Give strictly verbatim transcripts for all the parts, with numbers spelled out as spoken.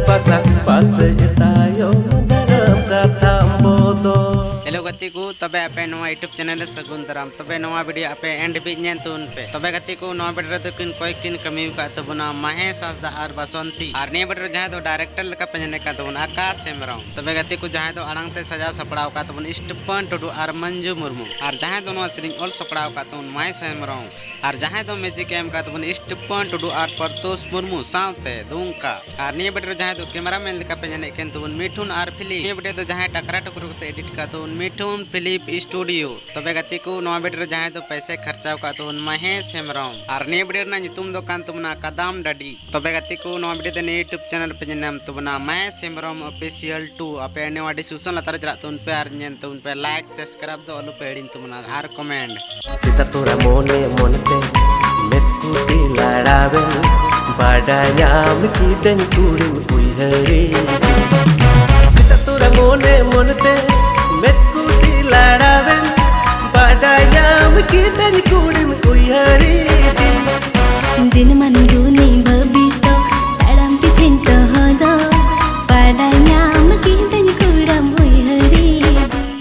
ᱯᱟᱥᱟ ᱯᱟᱥᱮ ᱛᱟᱭᱚᱢ ᱫᱟᱨᱟᱢ ᱠᱟᱛᱷᱟᱢ ᱵᱚᱫᱚᱞ᱾ ᱦᱮᱞᱳ ᱜᱟᱛᱮ ᱠᱚ, ᱛᱚᱵᱮ ᱟᱯᱮ ᱱᱚᱣᱟ YouTube ᱪᱮᱱᱮᱞ ᱨᱮ ᱥᱟᱹᱜᱩᱱ ᱫᱟᱨᱟᱢ᱾ ᱛᱚᱵᱮ ᱱᱚᱣᱟ ᱵᱷᱤᱰᱤᱭᱳ ᱟᱯᱮ ᱮᱱᱰ ᱦᱟᱹᱵᱤᱡ ᱧᱮᱞ ᱛᱟᱵᱚᱱ ᱯᱮ᱾ ᱛᱚᱵᱮ ᱜᱟᱛᱮ ᱠᱚ, ᱱᱚᱣᱟ ᱵᱷᱤᱰᱤᱭᱳ ᱨᱮᱫᱚ ᱠᱤᱱ ᱚᱠᱚᱭ ᱠᱤᱱ ᱠᱟᱹᱢᱤ ᱟᱠᱟᱫ ᱛᱟᱵᱚᱱᱟ, ᱢᱚᱦᱮᱥ ᱦᱟᱸᱥᱫᱟ ᱟᱨ ᱵᱟᱥᱚᱱᱛᱤ᱾ ᱟᱨ ᱱᱤᱭᱟᱹ ᱵᱷᱤᱰᱤᱭᱳ ᱨᱮ ᱡᱟᱦᱟᱸᱭ ᱫᱚ ᱰᱟᱭᱨᱮᱠᱴᱚᱨ ᱞᱮᱠᱟ ᱯᱮ ᱧᱮᱞᱮ ᱠᱟᱱ ᱛᱟᱵᱚᱱᱟ, ᱟᱠᱟᱥ ᱦᱮᱢᱵᱨᱚᱢ᱾ ᱛᱚᱵᱮ ᱜᱟᱛᱮ ᱠᱚ, ᱡᱟᱦᱟᱸᱭ ᱫᱚ ᱟᱲᱟᱝ ᱛᱮ ᱥᱟᱡᱟᱣ ᱥᱟᱯᱲᱟᱣ ᱟᱠᱟᱫ ᱛᱟᱵᱚᱱ ᱥᱴᱤᱯᱷᱟᱱ ᱴᱩᱰᱩ ᱟᱨ ᱢᱚᱧᱡᱩ ᱢᱩᱨᱢᱩ᱾ ᱟᱨ ᱡᱟᱦᱟᱸᱭ ᱫᱚ ᱱᱚᱣᱟ ᱥᱮᱨᱮᱧ ᱚᱞ ᱥᱟᱯᱲᱟᱣ ᱟᱠᱟᱫ ᱛᱟᱵᱚᱱ ᱢᱚᱦᱮᱥ ᱦᱮᱢᱵᱨᱚᱢ᱾ ᱟᱨ ᱡᱟᱦᱟᱸᱭ ᱫᱚ ᱢᱤᱭᱩᱡᱤᱠ ᱮ ᱮᱢ ᱟᱠᱟᱫ ᱛᱟᱵᱚᱱ ᱥᱴᱤᱯᱷᱟᱱ ᱴᱩᱰᱩ ᱟᱨ ᱯᱟᱨᱛᱳᱥ ᱢᱩᱨᱢᱩ ᱥᱟᱶᱛᱮ ᱫᱩᱢᱠᱟ᱾ ᱟᱨ ᱱᱤᱭᱟᱹ ᱵᱷᱤᱰᱤᱭᱳ ᱨᱮ ᱡᱟᱦᱟᱸᱭ ᱫᱚ ᱠᱮᱢᱮᱨᱟ ᱢᱮᱱ ᱞᱮᱠᱟ ᱯᱮ ᱧᱮᱞᱮᱫ ᱠᱟᱱ ᱛᱟᱵᱚᱱ ᱢᱤᱴᱷᱩᱱ ᱟᱨ ᱯᱷᱤᱞᱤᱯ᱾ ᱱᱤᱭᱟᱹ ᱵᱷᱤᱰᱤᱭᱳ ᱫᱚ ᱡᱟᱦᱟᱸᱭ ᱴᱟᱠᱨᱟ ᱴᱩᱠᱨᱩ ᱠᱟᱛᱮ ᱮᱰᱤᱴ ᱟᱠᱟᱫ ᱛᱟᱵᱚᱱ ᱢᱤᱴᱷᱩᱱ ᱯᱷᱤᱞᱤᱯ ᱥᱴᱩᱰᱤᱭᱳ᱾ ᱛᱚᱵᱮ ᱜᱟᱛᱮ ᱠᱚ, ᱱᱚᱣᱟ ᱵᱷᱤᱰᱤᱭᱳ ᱨᱮ ᱡᱟᱦᱟᱸᱭ ᱫᱚ ᱯᱚᱭᱥᱟ ᱠᱷᱚᱨᱪᱟ ᱟᱠᱟᱫ ᱛᱟᱵᱚᱱ ᱢᱚᱦᱮᱥ ᱦᱮᱢᱵᱨᱚᱢ᱾ ᱟᱨ ᱱᱤᱭᱟᱹ ᱵᱷᱤᱰᱤᱭᱳ ᱨᱮᱱᱟᱜ ᱧᱩᱛᱩᱢ ᱫᱚ ᱠᱟᱱ ᱛᱟᱵᱚᱱᱟ ᱠᱟᱫᱟᱢ ᱰᱟᱹᱰᱤ᱾ ᱛᱚᱵᱮ ᱜᱟᱛᱮ ᱠᱚ, ᱱᱚᱣᱟ ᱵᱷᱤᱰᱤᱭᱳ ᱫᱚ ᱱᱤᱭᱟᱹ YouTube ᱪᱮᱱᱮᱞ ᱯᱮ ᱧᱮᱞ ᱧᱟᱢ ᱛᱟᱵᱚᱱᱟ, ᱢᱚᱦᱮᱥ ᱦᱮᱢᱵᱨᱚᱢ ᱚᱯᱷᱤᱥᱤᱭᱟᱞ ᱴᱩ᱾ ᱟᱯᱮ ᱱᱚᱣᱟ ᱰᱤᱥᱠᱨᱤᱯᱥᱚᱱ ᱞᱟᱛᱟᱨ ᱨᱮ ᱪᱟᱞᱟᱜ ᱛᱟᱵᱚᱱ ᱯᱮ ᱟᱨ ᱧᱮᱞ ᱛᱟᱵᱚᱱ ᱯᱮ, ᱞᱟᱭᱤᱠ ᱥᱟᱵᱥᱠᱨᱟᱭᱤᱵ ᱫᱚ ᱟᱞᱚ ᱯᱮ ᱦᱤᱲᱤᱧ ᱛᱟᱵᱚᱱᱟ ᱟᱨ ᱠᱚᱢᱮᱱᱴ᱾ ᱥᱮᱛᱟ ᱛᱚᱨᱟ ᱢᱚᱱᱮ ᱢᱚᱱᱮᱛᱮ ᱢᱮᱫ ᱠᱩᱴᱤ ᱞᱟᱲᱟᱣᱮᱱ, ᱵᱟᱰᱟᱭ ᱧᱟᱢ ᱠᱤᱫᱟᱹᱧ ᱠᱩᱲᱤᱢ ᱩᱭᱦᱟᱹᱨᱤᱧ᱾ ᱥᱮᱛᱟ ᱛᱚᱨᱟ ᱢᱚᱱᱮ ᱢᱚᱱᱮᱛᱮ ᱢᱮᱫ ᱠᱩᱴᱤ ᱞᱟᱲᱟᱣᱮᱱ, ᱵᱟᱰᱟᱭ ᱧᱟᱢ ᱠᱤᱫᱟᱹᱧ ᱠᱩᱲᱤᱢ ᱩᱭᱦᱟᱹᱨᱤᱧ᱾ ᱫᱤᱱᱢᱟᱱ ᱜᱩᱱᱤ ᱵᱟᱹᱵᱤ ᱛᱚ ᱛᱟᱲᱟᱢ ᱯᱤᱪᱷᱤᱧ ᱛᱚᱦᱚ ᱫᱚ, ᱵᱟᱰᱟᱭ ᱧᱟᱢ ᱠᱤᱫᱟᱹᱧ ᱠᱩᱲᱟᱢ ᱩᱭᱦᱟᱹᱨᱤᱧ᱾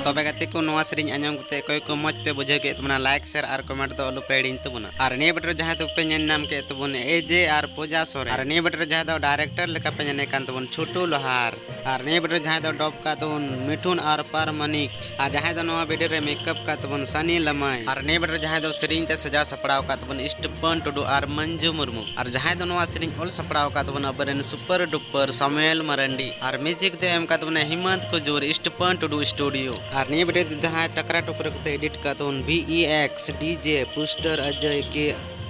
ᱛᱚᱵᱮ ᱜᱟᱛᱮ ᱠᱚ, ᱱᱚᱣᱟ ᱥᱮᱨᱮᱧ ᱟᱸᱡᱚᱢ ᱠᱟᱛᱮ ᱚᱠᱚᱭ ᱠᱚ ᱢᱚᱡᱽ ᱯᱮ ᱵᱩᱡᱷᱟᱹᱣ ᱠᱮᱫ ᱛᱟᱵᱚᱱᱟ, ᱞᱟᱭᱤᱠ, ᱥᱮᱭᱟᱨ ᱟᱨ ᱠᱚᱢᱮᱱᱴ ᱫᱚ ᱟᱞᱚ ᱯᱮ ᱦᱤᱲᱤᱧ ᱛᱟᱵᱚᱱᱟ᱾ ᱟᱨ ᱱᱤᱭᱟᱹ ᱵᱷᱤᱰᱤᱭᱳ ᱨᱮ ᱡᱟᱦᱟᱸᱭ ᱫᱚ ᱯᱮ ᱧᱮᱞ ᱧᱟᱢ ᱠᱮᱫ ᱛᱟᱵᱚᱱ ᱮ ᱡᱮ ᱟᱨ ᱯᱩᱡᱟ ᱥᱚᱨᱮᱱ᱾ ᱟᱨ ᱱᱤᱭᱟᱹ ᱵᱷᱤᱰᱤᱭᱳ ᱨᱮ ᱡᱟᱦᱟᱸᱭ ᱫᱚ ᱰᱟᱭᱨᱮᱠᱴᱚᱨ ᱞᱮᱠᱟ ᱯᱮ ᱧᱮᱞᱮ ᱠᱟᱱ ᱛᱟᱵᱚᱱ ᱪᱷᱳᱴᱩ ᱞᱳᱦᱟᱨ᱾ ᱟᱨ ᱱᱤᱭᱟᱹ ᱵᱷᱤᱰᱤᱭᱳ ᱨᱮ ᱡᱟᱦᱟᱸᱭ ᱫᱚ ᱰᱚᱵ ᱠᱟᱜ ᱛᱟᱵᱚᱱ ᱢᱤᱴᱷᱩᱱ ᱟᱨ ᱯᱟᱨᱢᱟᱱᱤᱠ᱾ ᱟᱨ ᱡᱟᱦᱟᱸᱭ ᱫᱚ ᱱᱚᱣᱟ ᱵᱷᱤᱰᱤᱭᱳ ᱨᱮ ᱢᱮᱠᱟᱯ ᱠᱟᱜ ᱛᱟᱵᱚᱱ ᱥᱟᱱᱤ ᱞᱟᱢᱟᱭ᱾ ᱟᱨ ᱱᱤᱭᱟᱹ ᱵᱷᱤᱰᱤᱭᱳ ᱨᱮ ᱡᱟᱦᱟᱸᱭ ᱫᱚ ᱥᱮᱨᱮᱧ ᱛᱮ ᱥᱟᱡᱟᱣ ᱥᱟᱯᱲᱟᱣ ᱠᱟᱜ ᱛᱟᱵᱚᱱ ᱥᱴᱤᱯᱷᱟᱱ ᱴᱩᱰᱩ ᱟᱨ ᱢᱚᱧᱡᱩ ᱢᱩᱨᱢᱩ᱾ ᱟᱨ ᱡᱟᱦᱟᱸᱭ ᱫᱚ ᱱᱚᱣᱟ ᱥᱮᱨᱮᱧ ᱚᱞ ᱥᱟᱯᱲᱟᱣ ᱠᱟᱜ ᱛᱟᱵᱚᱱ ᱟᱵᱚᱨᱮᱱ ᱥᱩᱯᱟᱨ ᱰᱩᱯᱟᱨ ᱥᱟᱢᱩᱭᱮᱞ ᱢᱟᱨᱟᱱᱰᱤ᱾ ᱟᱨ ᱢᱤᱭᱩᱡᱤᱠ ᱫᱚ ᱮᱢ ᱠᱟᱜ ᱛᱟᱵᱚᱱᱟ ᱦᱮᱢᱟᱱᱛ ᱠᱩᱡᱩᱨ, ᱥᱴᱤᱯᱷᱟᱱ ᱴᱩᱰᱩ ᱥᱴᱩᱰᱤᱭᱳ᱾ ᱟᱨ ᱱᱤᱭᱟᱹ ᱵᱷᱤᱰᱤᱭᱳ ᱫᱚ ᱡᱟᱦᱟᱸᱭ ᱴᱟᱠᱨᱟ ᱴᱩᱠᱨᱟ ᱠᱟᱛᱮ ᱮᱰᱤᱴ ᱠᱟᱜ ᱛᱟᱵᱚᱱ ᱵᱷᱤ ᱤ ᱮᱠᱥ ᱰᱤ ᱡᱮ ᱯᱳᱥᱴᱟᱨ ᱚᱡᱚᱭ ᱠᱮ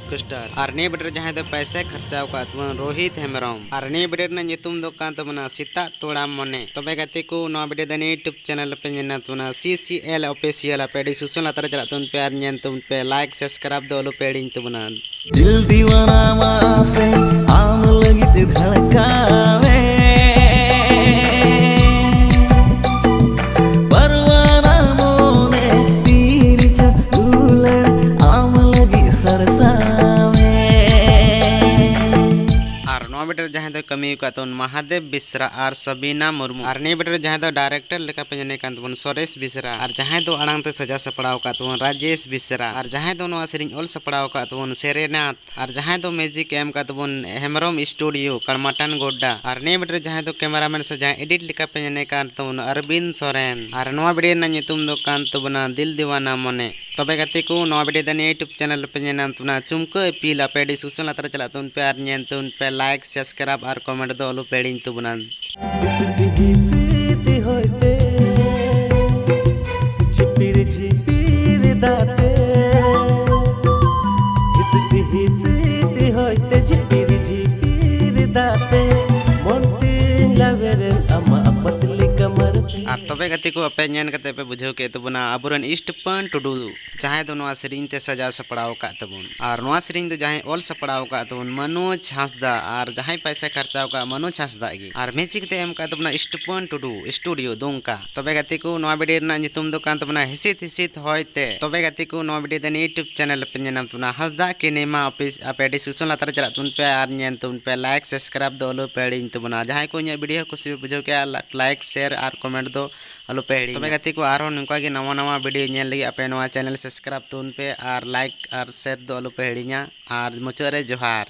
ᱠᱳᱥᱴᱟᱨ᱾ ᱟᱨ ᱱᱤᱭᱟᱹ ᱵᱷᱤᱰᱤᱭᱳ ᱨᱮ ᱡᱟᱦᱟᱸᱭ ᱫᱚ ᱯᱚᱭᱥᱟᱭ ᱠᱷᱚᱨᱪᱟᱣ ᱟᱠᱟᱫ ᱛᱟᱵᱚᱱ ᱨᱳᱦᱤᱛ ᱦᱮᱢᱵᱨᱚᱢ᱾ ᱟᱨ ᱱᱤᱭᱟᱹ ᱵᱷᱤᱰᱤᱭᱳ ᱨᱮᱱᱟᱜ ᱧᱩᱛᱩᱢ ᱫᱚ ᱠᱟᱱ ᱛᱟᱵᱚᱱᱟ ᱥᱮᱛᱟᱜ ᱛᱚᱲᱟ ᱢᱚᱱᱮ᱾ ᱛᱚᱵᱮ ᱜᱟᱛᱮ ᱠᱚ, ᱱᱚᱣᱟ ᱵᱷᱤᱰᱤᱭᱳ ᱫᱚ ᱱᱤᱭᱟᱹ YouTube ᱪᱮᱱᱮᱞ ᱨᱮᱯᱮ ᱧᱮᱞ ᱧᱟᱢ ᱛᱟᱵᱚᱱᱟ, ᱥᱤ ᱥᱤ ᱮᱞ ᱚᱯᱷᱤᱥᱤᱭᱟᱞ᱾ ᱟᱯᱮ ᱰᱤᱥᱠᱨᱤᱯᱥᱚᱱ ᱞᱟᱛᱟᱨ ᱨᱮ ᱪᱟᱞᱟᱜ ᱛᱟᱵᱚᱱ ᱯᱮ ᱟᱨ ᱧᱮᱞ ᱛᱟᱵᱚᱱ ᱯᱮ, ᱞᱟᱭᱤᱠ ᱥᱟᱵᱥᱠᱨᱟᱭᱤᱵ ᱫᱚ ᱟᱞᱚ ᱯᱮ ᱦᱤᱲᱤᱧ ᱛᱟᱵᱚᱱᱟ᱾ ᱫᱤᱞ ᱫᱤᱣᱟᱱᱟ ᱢᱟᱥᱮ ᱟᱢ ᱞᱟᱹᱜᱤᱫ ᱫᱷᱟᱲᱠᱟᱣᱮ, ᱯᱟᱨᱣᱟᱱᱟ ᱢᱚᱱᱮ ᱛᱤᱨ ᱪᱚ ᱫᱩᱞᱟᱹᱲ ᱟᱢ ᱞᱟᱹᱜᱤᱫ ᱥᱟᱨᱥᱟᱣᱮ᱾ ᱟᱨ ᱱᱚᱣᱟ ᱵᱷᱤᱰᱤᱭᱳ ᱡᱟᱦᱟᱸᱭ ᱫᱚ ᱠᱟᱹᱢᱤ ᱟᱠᱟᱫ ᱛᱟᱵᱚᱱ ᱢᱟᱦᱟᱫᱮᱵ ᱵᱮᱥᱨᱟ ᱟᱨ ᱥᱟᱵᱤᱱᱟ ᱢᱩᱨᱢᱩ, ᱟᱨ ᱱᱤᱭᱟᱹ video ᱨᱮ ᱡᱟᱦᱟᱸᱭ ᱫᱚ director ᱞᱮᱠᱟ ᱯᱮ ᱧᱮᱞᱮ ᱠᱟᱱ ᱛᱟᱵᱚᱱ ᱥᱚᱨᱮᱥ ᱵᱮᱥᱨᱟ, ᱟᱨ ᱡᱟᱦᱟᱸᱭ ᱫᱚ ᱟᱲᱟᱝ ᱛᱮ ᱥᱟᱡᱟᱣ ᱥᱟᱯᱲᱟᱣ ᱟᱠᱟᱫ ᱛᱟᱵᱚᱱ ᱨᱟᱡᱮᱥ ᱵᱮᱥᱨᱟ, ᱟᱨ ᱡᱟᱦᱟᱸᱭ ᱫᱚ ᱱᱚᱣᱟ ᱥᱮᱨᱮᱧ ᱚᱞ ᱥᱟᱯᱲᱟᱣ ᱟᱠᱟᱫ ᱛᱟᱵᱚᱱ ᱥᱮᱨᱮᱱᱟᱛᱷ, ᱟᱨ ᱡᱟᱦᱟᱸᱭ ᱫᱚ music ᱮ ᱮᱢ ᱟᱠᱟᱫ ᱛᱟᱵᱚᱱ ᱦᱮᱢᱵᱨᱚᱢ Studio ᱠᱟᱲᱢᱟᱴᱟᱱ ᱜᱳᱰᱰᱟ, ᱟᱨ ᱱᱤᱭᱟᱹ video ᱨᱮ ᱡᱟᱦᱟᱸᱭ ᱫᱚ cameraman ᱥᱮ ᱡᱟᱦᱟᱸᱭ edit ᱞᱮᱠᱟ ᱯᱮ ᱧᱮᱞᱮ ᱠᱟᱱ ᱛᱟᱵᱚᱱ ᱟᱨᱵᱤᱱ ᱥᱚᱨᱮᱱ, ᱟᱨ ᱱᱚᱣᱟ video ᱨᱮᱱᱟᱜ ᱧᱩᱛᱩᱢ ᱫᱚ ᱠᱟᱱ ᱛᱟᱵᱚᱱᱟ ᱫᱤᱞ ᱫᱤᱣᱟᱱᱟ ᱢᱚᱱᱮ᱾ ᱛᱚᱵᱮ ᱜᱟᱛᱮ ᱠᱚ, ᱱᱚᱣᱟ video ᱫᱚ ᱱᱤᱭᱟᱹ YouTube channel ᱨᱮᱯᱮ ᱧᱮᱞ ᱧᱟᱢ ᱛᱟᱵᱚᱱᱟ ᱪᱩᱢᱠᱟᱹ ᱤᱯᱤᱞ, ᱟᱯᱮ description ᱞᱟᱛᱟᱨ ᱨᱮ ᱪᱟᱞᱟᱜ ᱛᱟᱵᱚᱱ ᱯᱮ ᱟᱨ ᱧᱮᱞ ᱛᱟᱵᱚᱱ ᱯᱮ, like, subscribe ᱟᱨ comment ᱫᱚ ᱟᱞᱚ ᱯᱮ ᱦᱤᱲᱤᱧ ᱛᱟᱵᱚᱱᱟ᱾ ᱦᱤᱥᱤᱫ ᱦᱤᱥᱤᱫ ᱦᱚᱭᱛᱮ ᱡᱷᱤᱯᱤᱨ ᱡᱷᱤᱯᱤᱨ ᱫᱟᱜ ᱛᱮ, ᱦᱤᱥᱤᱫ ᱦᱤᱥᱤᱫ ᱦᱚᱭᱛᱮ ᱡᱷᱤᱯᱤᱨ ᱡᱷᱤᱯᱤᱨ ᱫᱟᱜ ᱛᱮ, ᱢᱚᱱ ᱛᱤᱧ ᱞᱟᱣᱮᱨᱮᱱ ᱟᱢᱟᱜ ᱯᱟᱛᱞᱤ ᱠᱟᱢᱟᱨ ᱛᱮ᱾ ᱟᱨ ᱛᱚᱵᱮ ᱜᱟᱛᱮ ᱠᱚ, ᱟᱯᱮ ᱧᱮᱞ ᱠᱟᱛᱮ ᱯᱮ ᱵᱩᱡᱷᱟᱹᱣ ᱠᱮᱫ ᱛᱟᱵᱚᱱᱟ ᱟᱵᱚᱨᱮᱱ ᱤᱥᱴᱯᱟᱹᱱ ᱴᱩᱰᱩ, ᱡᱟᱦᱟᱸᱭ ᱫᱚ ᱱᱚᱣᱟ ᱥᱮᱨᱮᱧ ᱛᱮ ᱥᱟᱡᱟᱣ ᱥᱟᱯᱲᱟᱣ ᱟᱠᱟᱫ ᱛᱟᱵᱚᱱ, ᱟᱨ ᱱᱚᱣᱟ ᱥᱮᱨᱮᱧ ᱫᱚ ᱡᱟᱦᱟᱸᱭ ᱚᱞ ᱥᱟᱯᱲᱟᱣ ᱟᱠᱟᱫ ᱛᱟᱵᱚᱱ ᱢᱚᱱᱳᱡᱽ ᱦᱟᱸᱥᱫᱟ, ᱟᱨ ᱡᱟᱦᱟᱸᱭ ᱯᱟᱭᱥᱟ ᱠᱷᱚᱨᱪᱟᱣ ᱟᱠᱟᱫ ᱢᱚᱱᱳᱡᱽ ᱦᱟᱸᱥᱫᱟ ᱜᱮ, ᱟᱨ music ᱛᱮ ᱮᱢ ᱟᱠᱟᱫ ᱛᱟᱵᱚᱱᱟ ᱤᱥᱴᱯᱟᱹᱱ ᱴᱩᱰᱩ Studio ᱫᱩᱢᱠᱟ᱾ ᱛᱚᱵᱮ ᱜᱟᱛᱮ ᱠᱚ, ᱱᱚᱣᱟ video ᱨᱮᱱᱟᱜ ᱧᱩᱛᱩᱢ ᱫᱚ ᱠᱟᱱ ᱛᱟᱵᱚᱱᱟ ᱦᱤᱥᱤᱫ ᱦᱤᱥᱤᱫ ᱦᱚᱭᱛᱮ᱾ ᱛᱚᱵᱮ ᱜᱟᱛᱮ ᱠᱚ, ᱱᱚᱣᱟ video ᱫᱚ ᱱᱤᱭᱟᱹ YouTube channel ᱨᱮᱯᱮ ᱧᱮᱞ ᱧᱟᱢ ᱛᱟᱵᱚᱱᱟ ᱦᱟᱸᱥᱫᱟ ᱠᱤᱱᱮᱢᱟ office᱾ ᱟᱯᱮ description ᱞᱟᱛᱟᱨ ᱨᱮ ᱪᱟᱞᱟᱜ ᱛᱟᱵᱚᱱ ᱯᱮ ᱟᱨ ᱧᱮᱞ ᱛᱟᱵᱚᱱ ᱯᱮ, like, subscribe ᱫᱚ ᱟᱞᱚ ᱯᱮ ᱦᱤᱲᱤᱧ ᱛᱟᱵᱚᱱᱟ᱾ ᱡᱟᱦᱟᱸᱭ ᱠᱚ ᱤᱧᱟᱹᱜ video ᱠᱚ ᱠᱩᱥᱤ ᱯᱮ ᱵᱩᱡᱷᱟᱹᱣ ᱠᱮᱜᱼᱟ, like, share ᱟᱨ comment ᱫᱚ ᱟᱞᱚ ᱯᱮ ᱦᱤᱲᱤᱧᱟ᱾ ᱛᱚᱵᱮ ᱜᱟᱛᱮ ᱠᱚ, ᱟᱨᱦᱚᱸ ᱱᱚᱝᱠᱟ ᱜᱮ ᱱᱟᱣᱟ ᱱᱟᱣᱟ video ᱧᱮᱞ ᱞᱟᱹᱜᱤᱫ ᱟᱯᱮ ᱱᱚᱣᱟ channel subscribe ᱛᱟᱵᱚᱱ ᱯᱮ ᱟᱨ like ᱟᱨ share ᱫᱚ ᱟᱞᱚ ᱯᱮ ᱦᱤᱲᱤᱧᱟ᱾ ᱟᱨ ᱢᱩᱪᱟᱹᱫ ᱨᱮ ᱡᱚᱦᱟᱨ᱾